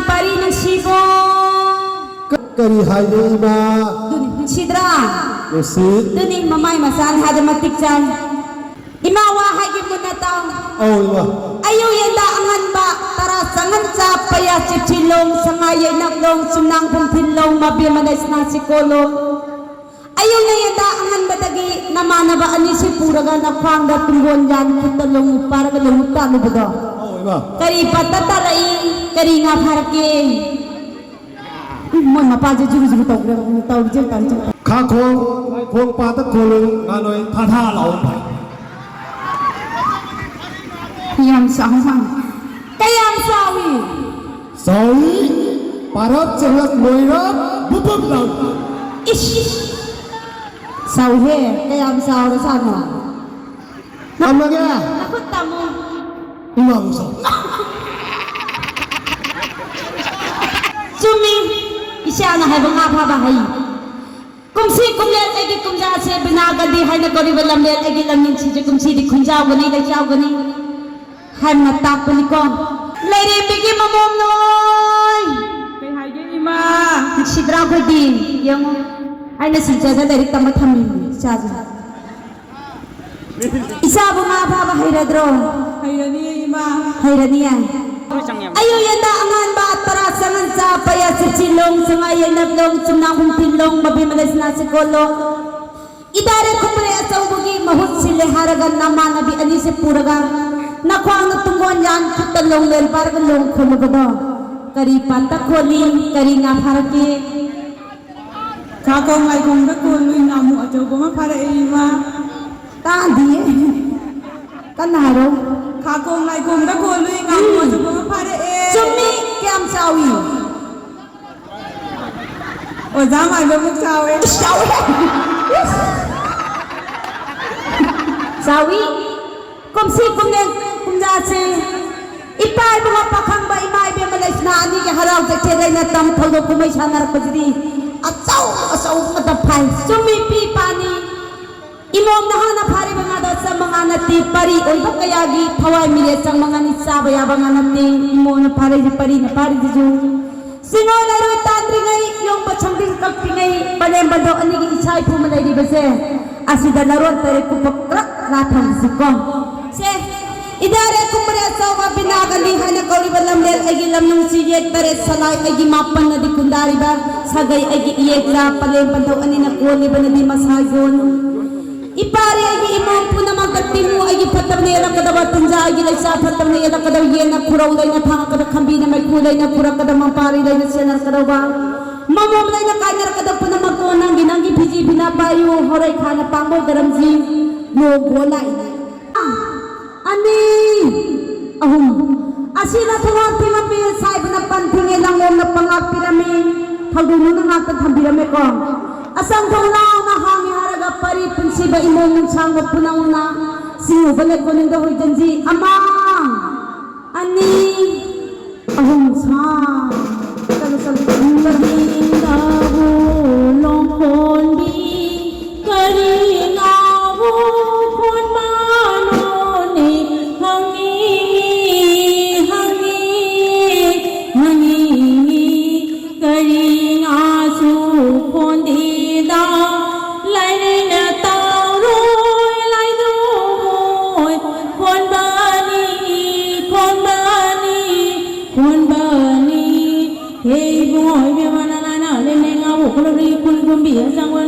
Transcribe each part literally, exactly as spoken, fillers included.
ꯄꯥꯔꯤ ꯅꯨꯡꯁꯤꯕꯣ꯫ ꯀ-, ꯀꯔꯤ ꯍꯥꯏꯒꯦ, ꯏꯃꯥ? ꯑꯗꯨꯅꯤ, ꯅꯨꯡꯁꯤꯗ꯭ꯔꯥ? ꯅꯨꯡꯁꯤ꯫ ꯑꯗꯨꯅꯤ, ꯃꯃꯥꯏ ꯃꯆꯥꯅꯤ ꯍꯥꯏꯗ ꯃꯇꯤꯛ ꯆꯥꯏ꯫ ꯏꯃꯥ, ꯋꯥ ꯍꯥꯏꯒꯦ ꯃꯨꯟꯅ ꯇꯥꯎ꯫ ꯑꯧ, ꯏꯃꯥ꯫ ꯑꯌꯨꯛ ꯌꯦꯟꯗ ꯑꯉꯟꯕ, ꯇꯔꯥ ꯆꯪꯍꯟ ꯆꯥ, ꯄꯩꯌꯥ ꯆꯤꯞꯁꯤ ꯂꯣꯡ, ꯁꯉꯥꯏ ꯌꯩꯅꯞ ꯂꯣꯡ, ꯆꯨꯝꯅꯥꯡ ꯄꯨꯝꯊꯤꯜ ꯂꯣꯡ, ꯃꯕꯦꯝꯃ ꯂꯩꯁꯅꯥ ꯁꯤꯀꯣ ꯂꯣꯡ꯫ ꯑꯌꯨꯛ ꯌꯦꯟꯗ ꯑꯉꯟꯕꯗꯒꯤ ꯅꯃꯥꯟꯅꯕ ꯑꯅꯤꯁꯤ ꯄꯨꯔꯒ ꯅꯈ꯭ꯋꯥꯡꯗ ꯇꯨꯡꯒꯣꯟ ꯌꯥꯟ ꯈꯨꯠꯇ ꯂꯣꯡꯎꯞ ꯄꯥꯔꯒ ꯂꯣꯡꯎꯞ ꯇꯥꯜꯂꯨꯕꯗꯣ꯫ ꯑꯧ, ꯏꯃꯥ꯫ ꯀꯔꯤ ꯄꯠꯇ ꯇꯥꯔꯛꯏ? ꯀꯔꯤ ꯉꯥ ꯐꯥꯔꯛꯀꯦ? ꯎꯝ, ꯃꯣꯏ ꯃꯄꯥꯁꯦ ꯖꯨꯔꯨ ꯖꯨꯔꯨ ꯇꯧꯈ꯭ꯔꯦ, ꯎꯝ, ꯇꯧꯔꯤꯁꯦ ꯇꯧꯔꯤꯁꯦ꯫ ꯈꯥ ꯈꯣꯡ, ꯈꯣꯡ ꯄꯥꯗ ꯈꯣꯜꯂꯨ, ꯉꯥ ꯅꯣꯏ ꯊꯥ ꯊꯥ ꯂꯥꯎ ꯐꯥꯏ꯫ ꯌꯥꯝ ꯆꯥꯎ ꯃꯥꯜꯂꯦ꯫ ꯀꯌꯥꯝ ꯆꯥꯎꯏ? ꯆꯥꯎꯏ, ꯄꯥꯔꯞ ꯆꯦꯡꯂꯞ ꯂꯣꯏꯔꯞ ꯕꯨꯞ ꯕꯨꯞ ꯂꯥꯎꯏ꯫ ꯏꯁ! ꯆꯥꯎꯏꯍꯦ, ꯀꯌꯥꯝ ꯆꯥꯎꯔꯖꯥꯠꯅꯣ? ꯊꯝꯃꯒꯦ꯫ ꯅꯈꯨꯠ ꯇꯝꯃꯨ꯫ ꯏꯃꯥꯕꯨ ꯁꯥꯎ꯫ ꯆꯨꯝꯃꯤ, ꯏꯆꯥꯅ ꯍꯥꯏꯕ ꯉꯥ ꯐꯥꯕ ꯍꯩ꯫ ꯀꯨꯝꯁꯤ ꯀꯨꯝꯂꯦꯟ ꯑꯩꯒꯤ ꯀꯨꯝꯖꯥꯁꯦ ꯕꯤꯅꯥꯒꯗꯤ ꯍꯥꯏꯅ ꯀꯧꯔꯤꯕ ꯂꯝꯂꯦꯟ ꯑꯩꯒꯤ ꯂꯝꯅꯤꯡꯁꯤꯁꯦ ꯀꯨꯝꯁꯤꯗꯤ ꯈꯨꯟꯖꯥꯎꯒꯅꯤ, ꯂꯩꯆꯥꯎꯒꯅꯤ ꯍꯥꯏꯕꯅ ꯇꯥꯛꯄꯅꯤꯀꯣ꯫ ꯂꯩꯔꯦꯝꯕꯤꯒꯤ ꯃꯃꯣꯝ ꯅꯣꯏ꯫ ꯀꯩ ꯍꯥꯏꯒꯦ ꯏꯃꯥ? ꯅꯨꯡꯁꯤꯗ꯭ꯔꯥ ꯑꯩꯈꯣꯏꯗꯤ? ꯌꯦꯡꯉꯣ, ꯑꯩꯅ ꯁꯤꯜꯆꯔꯗ ꯂꯥꯏꯔꯤꯛ ꯇꯝꯕ ꯊꯝꯃꯤꯅꯤ ꯏꯆꯥꯁꯦ꯫ ꯏꯆꯥꯕꯨ ꯉꯥ ꯐꯥꯕ ꯍꯩꯔꯗ꯭ꯔꯣ? ꯍꯩꯔꯅꯤꯌꯦ, ꯏꯃꯥ꯫ ꯍꯩꯔꯅꯤꯌꯦ? ꯑꯌꯨꯛ ꯌꯦꯟꯗ ꯑꯉꯥꯟꯕ ꯇꯔꯥ ꯆꯪꯍꯟ ꯆꯥ, ꯄꯩꯌꯥ ꯆꯤꯆꯤ ꯂꯣꯡ, ꯁꯉꯥꯏ ꯌꯦꯟꯅꯞ ꯂꯣꯡ, ꯆꯨꯝꯅꯥ ꯍꯨꯝꯐꯤꯜ ꯂꯣꯡ, ꯃꯕꯤ ꯃꯂꯩꯁꯅꯥ ꯆꯤꯀꯣꯜ ꯂꯣꯡ꯫ ꯏꯗꯥꯔꯦ ꯈꯨꯝꯕ꯭ꯔꯦ ꯑꯆꯧꯕꯒꯤ ꯃꯍꯨꯠ ꯁꯤꯜꯂꯦ ꯍꯥꯏꯔꯒ ꯅꯃꯥꯟꯅꯕꯤ ꯑꯅꯤꯁꯦ ꯄꯨꯔꯒ ꯅꯈ꯭ꯋꯥꯡꯗ ꯇꯨꯡꯒꯣꯟ ꯌꯥꯟ ꯈꯨꯠꯇ ꯂꯣꯡ ꯂꯦꯟ ꯄꯥꯏꯔꯒ ꯂꯣꯡ ꯈꯣꯜꯂꯨꯕꯗꯣ ꯀꯔꯤ ꯄꯥꯠꯇ ꯈꯣꯜꯂꯤ? ꯀꯔꯤ ꯉꯥ ꯐꯥꯔꯛꯀꯦ? ꯈꯥꯀꯣꯡ ꯂꯥꯏꯀꯣꯡꯗ ꯀꯣꯜꯂꯨꯏ ꯉꯥꯃꯨ ꯑꯆꯧꯕ ꯑꯃ ꯐꯥꯔꯛꯑꯦ ꯏꯃꯥ꯫ ꯇꯥꯗꯤꯌꯦ꯫ ꯀꯟꯅ ꯍꯥꯏꯔꯣ꯫ ꯈꯥꯀꯣꯡ ꯂꯥꯏꯀꯣꯡꯗ ꯀꯣꯜꯂꯨꯏ ꯉꯥꯃꯨ ꯎꯝ꯫ ꯑꯆꯧꯕ ꯑꯃ ꯐꯥꯔꯛꯑꯦ꯫ ꯆꯨꯝꯃꯤ꯫ ꯀꯌꯥꯝ ꯆꯥꯎꯏ? ꯑꯣꯖꯥ ꯃꯥꯟꯕꯃꯨꯛ ꯆꯥꯎꯋꯦ꯫ ꯏꯁ, ꯆꯥꯎꯋꯦ꯫ ꯆꯥꯎꯏ꯫ ꯀꯨꯝꯁꯤ ꯀꯨꯝꯂꯦꯟ ꯀꯨꯝꯖꯥꯁꯦ ꯏꯄꯥ ꯏꯕꯨꯡꯉꯣ ꯄꯥꯈꯪꯕ ꯏꯃꯥ ꯏꯕꯦꯝꯃ ꯂꯩꯁꯅꯥ ꯑꯅꯤꯒꯤ ꯍꯔꯥꯎ ꯆꯩꯊꯦꯡ ꯂꯩꯅ ꯇꯝ ꯊꯧꯗꯣꯛ ꯀꯨꯝꯍꯩ ꯁꯥꯟꯅꯔꯛꯄꯁꯤꯗꯤ ꯑꯆꯧ ꯑꯆꯧꯕ ꯉꯥꯛꯇ ꯐꯥꯏ꯫ ꯆꯨꯝꯃꯤ ꯄꯤ ꯄꯥꯅꯤ꯫ ꯏꯃꯣꯝꯅ ꯍꯥꯟꯅ ꯐꯥꯔꯤꯕ ꯉꯥꯗꯣ ꯑꯆꯝꯕ ꯉꯥ ꯅꯠꯇꯦ, ꯄꯔꯤ ꯑꯣꯏꯕ ꯀꯌꯥꯒꯤ ꯊꯋꯥꯏ ꯃꯤꯔꯦ ꯆꯪꯕ ꯉꯥꯅꯤ, ꯆꯥꯕ ꯌꯥꯕ ꯉꯥ ꯅꯠꯇꯦ꯫ ꯏꯃꯣꯝꯅ ꯐꯥꯔꯛꯏꯁꯦ, ꯄꯔꯤꯅ ꯐꯥꯔꯤꯁꯤꯁꯨ꯫ ꯁꯤꯡꯉꯣ ꯂꯩꯔꯣꯏ ꯇꯥꯟꯗ꯭ꯔꯤꯉꯩ, ꯌꯣꯡꯕ ꯁꯝꯗꯤꯡ ꯀꯛꯇ꯭ꯔꯤꯉꯩ, ꯄꯂꯦꯝ ꯕꯟꯗꯣ ꯑꯅꯤꯒꯤ ꯏꯁꯥ ꯏꯐꯨ ꯑꯃ ꯂꯩꯔꯤꯕꯁꯦ, ꯑꯁꯤꯗ ꯅꯔꯣꯟ ꯇꯔꯦꯠ ꯀꯨꯞꯄ ꯀ꯭ꯔꯛ ꯂꯥꯊꯝꯁꯤꯀꯣ꯫ ꯁꯦ, ꯏꯗꯥꯔꯦ ꯀꯨꯝꯕꯔꯦ ꯑꯆꯧꯕ ꯄꯤꯅꯥꯒꯅꯤ ꯍꯥꯏꯅ ꯀꯧꯔꯤꯕ ꯂꯝꯂꯦꯟ ꯑꯩꯒꯤ ꯂꯝꯅꯨꯡꯁꯤ ꯌꯦꯛ ꯇꯔꯦꯠ ꯁꯂꯥꯏ ꯑꯩꯒꯤ ꯃꯥꯄꯟꯅꯗꯤ ꯀꯨꯟꯗꯥꯔꯤꯕ ꯁꯥꯒꯩ ꯑꯩꯒꯤ ꯏꯌꯦꯛꯂꯥ ꯄꯂꯦꯝ ꯄꯟꯊꯧ ꯑꯅꯤꯅ ꯀꯣꯜꯂꯤꯕꯅꯗꯤ ꯃꯁꯥ ꯌꯣꯟ꯫ ꯏꯄꯥꯔꯤ ꯑꯩꯒꯤ ꯏꯃꯣꯝ ꯄꯨꯝꯅꯃꯛꯇ ꯇꯤꯡꯉꯨ ꯑꯩꯒꯤ ꯐꯠꯇꯕꯅ ꯌꯦꯜꯂꯛꯀꯗꯕ ꯇꯤꯟꯖꯥ ꯑꯩꯒꯤ ꯂꯩꯆꯥ ꯐꯠꯇꯕꯅ ꯌꯦꯜꯂꯛꯀꯗꯕ ꯌꯦꯟꯅ ꯈꯨꯔꯧ ꯂꯩꯅ ꯊꯥꯡꯉꯛꯀꯗꯕ ꯈꯝꯕꯤꯅ ꯃꯩꯈꯨ ꯂꯩꯅ ꯈꯨꯔꯛꯀꯗꯕ ꯃꯄꯥꯔꯤ ꯂꯩꯅ ꯁꯦꯟꯅꯔꯛꯀꯗꯧꯕ ꯃꯃꯣꯝ ꯂꯩꯅ ꯀꯥꯏꯅꯔꯛꯀꯗꯕ ꯄꯨꯝꯅꯃꯛꯇꯣ ꯅꯪꯒꯤ ꯅꯪꯒꯤ ꯐꯤꯖꯤ ꯐꯤꯅꯥ ꯄꯥꯏꯌꯨ ꯍꯣꯔꯩ ꯈꯥꯅ ꯄꯥꯡꯕ ꯀꯔꯝꯁꯤ ꯅꯣꯡ ꯒꯣꯂꯥꯏ꯫ ꯑꯅꯤ, ꯑꯍꯨꯝ꯫ ꯑꯁꯤꯅ ꯊꯣꯡꯍꯥꯡ ꯊꯤꯡꯉꯝꯃꯤ, ꯁꯥꯏꯕꯅ ꯄꯟ ꯊꯤꯡꯉꯦ, ꯂꯥꯡꯂꯣꯝꯅ ꯄꯉꯥꯛ ꯄꯤꯔꯝꯃꯤ, ꯊꯧꯗꯣꯛꯅꯨꯅ ꯉꯥꯛꯇ ꯊꯝꯕꯤꯔꯝꯃꯦꯀꯣ꯫ ꯑꯁꯪ ꯊꯧꯅꯥꯎꯅ ꯍꯥꯡꯉꯤ ꯍꯥꯏꯔꯒ ꯄꯔꯤ ꯄꯨꯟꯁꯤꯕ ꯏꯃꯣꯝ ꯅꯨꯡꯁꯥꯡꯕ ꯄꯨꯅꯧꯅ ꯁꯤꯡꯉꯨꯕ ꯂꯩꯀꯣꯟꯅꯤꯡꯗ ꯍꯣꯏꯖꯟꯁꯤ꯫ ꯑꯃ, ꯑꯅꯤ, ꯑꯍꯨꯝ ꯁꯥ꯫ ꯆꯠꯂꯨ, ꯆꯠꯂꯨ, ꯆꯠꯂꯨ, ꯆꯠꯂꯨ꯫ ꯀꯔꯤ ꯉꯥꯕꯨ ꯂꯣꯡꯈꯣꯟꯕꯤ, ꯀꯔꯤ ꯉꯥꯕꯨ ꯈꯣꯟꯕꯅꯣꯅꯦ? ꯍꯪꯉꯤ, ꯍꯪꯉꯤ, ꯍꯪꯉꯤ꯫ ꯀꯔꯤ ꯉꯥꯁꯨ ꯈꯣꯟꯗꯦꯗ, ꯂꯥꯏꯔꯩꯅ ꯇꯧꯔꯣꯏ, ꯂꯥꯏꯗꯣ ꯃꯣꯏ ꯈꯣꯟꯕꯅꯤ, ꯈꯣꯟꯕꯅꯤ, ꯈꯣꯟꯕꯅꯤ꯫ ꯍꯦ ꯏꯕꯨꯡꯉꯣ, ꯏꯕꯦꯝꯃ, ꯅꯅꯥꯅ ꯂꯦꯝꯅ ꯉꯥꯎ ꯈꯣꯠꯂꯕꯗꯤ ꯏꯀꯨꯟ ꯀꯨꯝꯕꯤ ꯑꯆꯪꯕ,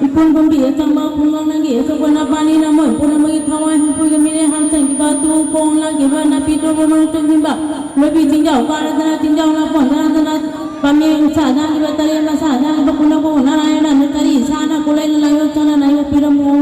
ꯏꯀꯨꯟ ꯀꯨꯝꯕꯤ ꯑꯆꯪꯕ ꯈꯨꯡꯒꯪ ꯅꯪꯒꯤ ꯑꯆꯧꯕ ꯅꯄꯥꯅꯤꯅ ꯃꯣꯏ ꯄꯨꯝꯅꯃꯛꯀꯤ ꯊꯋꯥꯏ ꯍꯨꯝꯐꯨꯒꯤ ꯃꯤꯔꯦ ꯍꯥꯟ ꯆꯪꯈꯤꯕ ꯇꯨ ꯈꯣꯡ ꯂꯥꯛꯈꯤꯕ ꯅꯥꯄꯤ ꯇꯧꯕ ꯃꯔꯛ ꯆꯪꯁꯤꯟꯕ ꯂꯣꯏꯕꯤ ꯆꯤꯡꯖꯥꯎ ꯀꯥꯔꯗꯅ ꯆꯤꯡꯖꯥꯎ ꯂꯥꯛꯄꯣꯟꯗꯅ ꯄꯥꯝꯃꯤ ꯎꯁꯥ ꯗꯥꯡꯈꯤꯕ ꯇꯔꯦꯠ ꯃꯁꯥ ꯗꯥꯡꯈꯤꯕ ꯄꯨꯝꯅꯃꯛꯄꯨ ꯅꯅꯥꯅ ꯅꯠꯇꯔꯤ ꯏꯁꯥꯅ ꯀꯣꯂꯩꯅ ꯂꯥꯏꯌꯣꯛ ꯆꯪꯅ ꯂꯥꯏꯌꯣꯛ ꯄꯤꯔꯝꯃꯨ꯫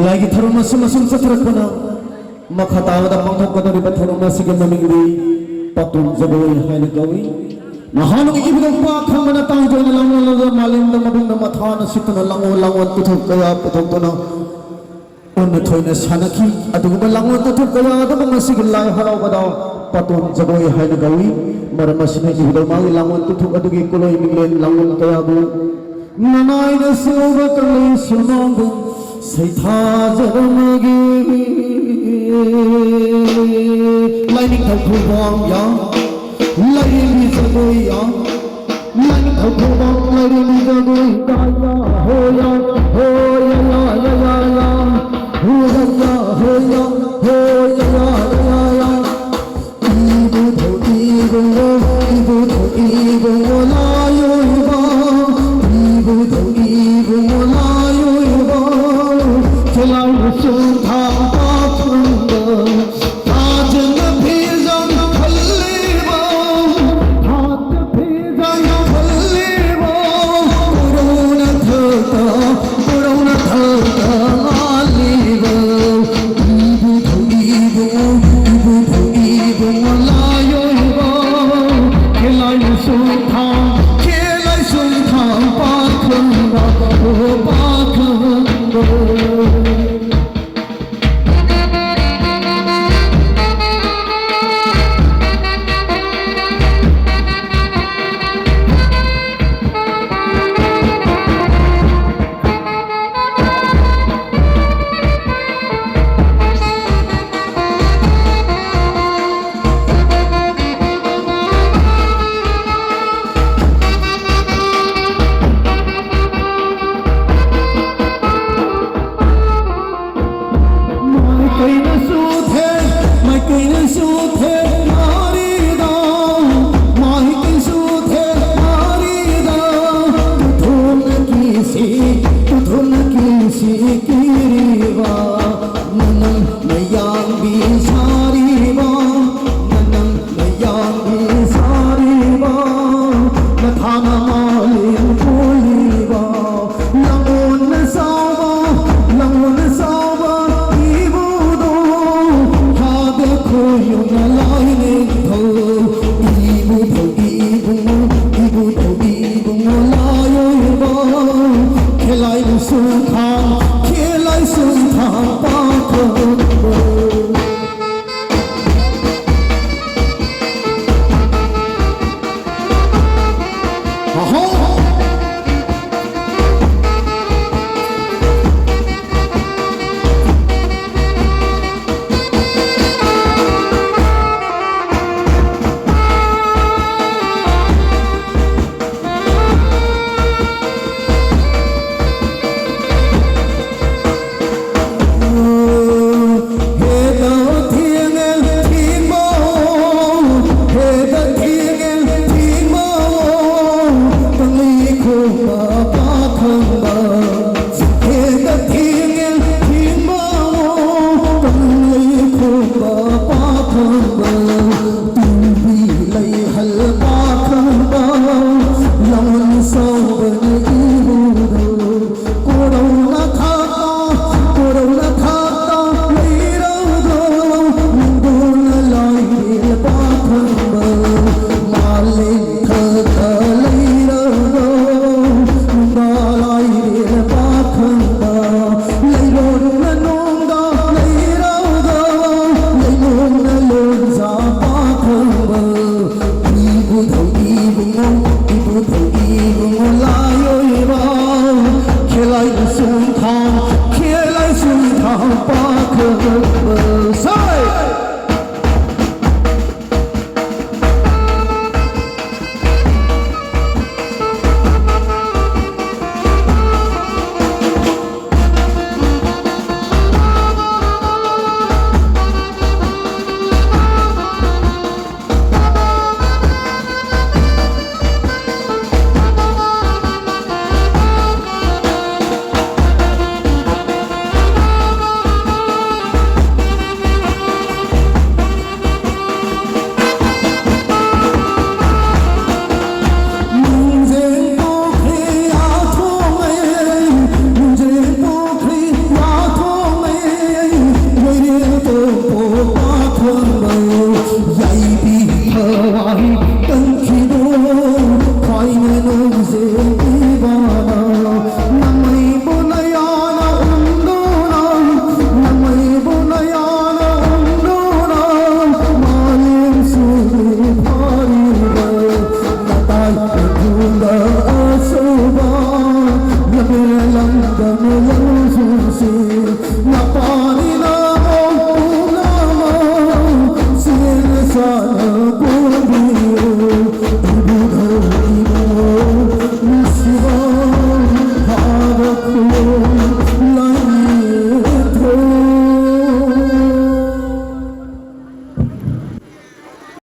ꯂꯥꯏꯒꯤ ꯊꯧꯔꯝ ꯑꯁꯨꯝ ꯑꯁꯨꯝ ꯆꯠꯊꯔꯛꯄꯅ ꯃꯈꯥ ꯇꯥꯕꯗ ꯄꯥꯡꯊꯣꯛꯀꯗꯧꯔꯤꯕ ꯊꯧꯔꯝ ꯑꯁꯤꯒꯤ ꯃꯃꯤꯡꯗꯤ ꯄꯥꯇꯣꯟ ꯖꯒꯣꯏ ꯍꯥꯏꯅ ꯀꯧꯏ꯫ ꯅꯍꯥꯟꯋꯥꯏ ꯏꯕꯨꯙꯧ ꯄꯥ ꯈꯪꯕꯅ ꯇꯥꯡꯖꯣꯏꯅ ꯂꯥꯡꯂꯣꯜꯂꯒ ꯃꯥꯂꯦꯝꯗ ꯃꯕꯨꯡꯅ ꯃꯊꯥꯅ ꯁꯤꯠꯇꯨꯅ ꯂꯥꯡꯑꯣꯜ ꯂꯥꯡꯑꯣꯜ ꯄꯨꯊꯣꯛ ꯀꯌꯥ ꯄꯨꯊꯣꯛꯇꯨꯅ ꯎꯟꯅ ꯊꯣꯏꯅ ꯁꯥꯟꯅꯈꯤ꯫ ꯑꯗꯨꯒꯨꯝꯕ ꯂꯥꯡꯑꯣꯜ ꯄꯨꯊꯣꯛ ꯀꯌꯥ ꯑꯗꯨꯃꯛ ꯉꯁꯤꯒꯤ ꯂꯥꯏ ꯍꯔꯥꯎꯕꯗ ꯄꯥꯇꯣꯟ ꯖꯒꯣꯏ ꯍꯥꯏꯅ ꯀꯧꯏ꯫ ꯃꯔꯝ ꯑꯁꯤꯅ ꯏꯕꯨꯙꯧ ꯃꯥꯒꯤ ꯂꯥꯡꯑꯣꯜ ꯄꯨꯊꯣꯛ ꯑꯗꯨꯒꯤ ꯀꯨꯂꯣꯏ ꯃꯤꯡꯂꯦꯟ ꯂꯥꯡꯑꯣꯜ ꯀꯌꯥꯕꯨ ꯅꯅꯥꯏꯅ ꯁꯨꯕ ꯀꯪꯂꯩ ꯁꯨꯃꯥꯡꯕꯨ ꯁꯩꯊꯥꯖꯔꯝꯃꯒꯦ꯫ ꯂꯥꯏꯅꯤꯡꯊꯧ ꯈꯨꯕꯥꯝ ꯌꯥ, ꯂꯥꯏꯔꯦꯝꯕꯤ ꯖꯒꯣꯏ ꯌꯥ, ꯂꯥꯏꯅꯤꯡꯊꯧ ꯈꯨꯕꯥꯝ ꯂꯥꯏꯔꯦꯝꯕꯤ ꯖꯒꯣꯏ ꯌꯥ, ꯌꯥ, ꯍꯣ ꯌꯥ, ꯍꯣ ꯌꯥ, ꯌꯥ, ꯌꯥ, ꯌꯥ, ꯌꯥ, ꯍꯣ ꯌꯥ, ꯌꯥ, ꯍꯣ ꯌꯥ, ꯍꯣ ꯌꯥ, ꯌꯥ, ꯌꯥ, ꯌꯥ, ꯌꯥ꯫ ꯏꯕꯨꯙꯧ ꯏꯕꯨꯡꯉꯣ, ꯏꯕꯨꯙꯧ ꯏꯕꯨꯡꯉꯣ ꯂꯥꯏꯑꯣꯏꯕ, ꯏꯕꯨꯙꯧ ꯏꯕꯨꯡꯉꯣ ꯂꯥꯏꯑꯣꯏꯕ, ꯈꯦꯂꯥꯏ ꯃꯁꯨꯡ ꯊꯥꯡ ꯄꯥꯈꯪꯕ, ꯊꯥꯖꯅ ꯐꯤꯖꯪ ꯈꯜꯂꯤꯕ, ꯊꯥꯖ ꯐꯤꯖꯪ ꯈꯜꯂꯤꯕ, ꯀꯣꯔꯧꯅ ꯊꯛꯇ, ꯀꯣꯔꯧꯅ ꯊꯛꯇ ꯉꯥꯜꯂꯤꯕ꯫ ꯏꯕꯨꯙꯧ ꯏꯕꯨꯡꯉꯣ, ꯏꯕꯨꯙꯧ ꯏꯕꯨꯡꯉꯣ ꯂꯥꯏꯑꯣꯏꯕ, ꯈꯦꯂꯥꯏ ꯁꯨꯝꯊꯥꯡ, ꯈꯦꯂꯥꯏ ꯁꯨꯝꯊꯥꯡ ꯄꯥꯈꯪꯕ, ꯑꯣ ꯄꯥꯈꯪꯕ꯫ ꯃꯥꯏꯀꯩꯅꯁꯨ ꯊꯦꯡ, ꯃꯥꯏꯀꯩꯅꯁꯨ ꯊꯦꯡꯅꯔꯤꯗ, ꯃꯥꯏꯀꯩꯁꯨ ꯊꯦꯡꯅꯔꯤꯗ, ꯇꯨꯊꯨꯝꯅ ꯀꯤꯁꯤ, ꯇꯨꯊꯨꯝꯅ ꯀꯤꯁꯤ ꯀꯤꯔꯤꯕ, ꯅꯅꯪ ꯅꯌꯥꯡꯕꯤ ꯁꯥꯔꯤꯕ, ꯅꯅꯪ ꯅꯌꯥꯡꯕꯤ ꯁꯥꯔꯤꯕ, ꯅꯊꯥꯅ ꯃꯥꯂꯦꯝ ꯀꯣꯜꯂꯤꯕ, ꯂꯥꯡꯑꯣꯟꯅ ꯁꯥꯕ, ꯂꯥꯡꯑꯣꯟꯅ ꯁꯥꯕ ꯏꯕꯨꯗꯣ, ꯊꯥꯗ ꯈꯣꯏꯌꯨꯝꯅ ꯂꯥꯏꯅꯤꯡꯊꯧ, ꯏꯕꯨꯗꯧ ꯏꯕꯨꯡꯉꯣ, ꯏꯕꯨꯗꯧ ꯏꯕꯨꯡꯉꯣ ꯂꯥꯏꯑꯣꯏꯕ, ꯈꯦꯂꯥꯏ ꯁꯨꯝꯊꯥꯡ, ꯈꯦꯂꯥꯏ ꯁꯨꯝꯊꯥꯡ ꯄꯥꯈꯪꯕ꯫ ꯑꯍꯣ!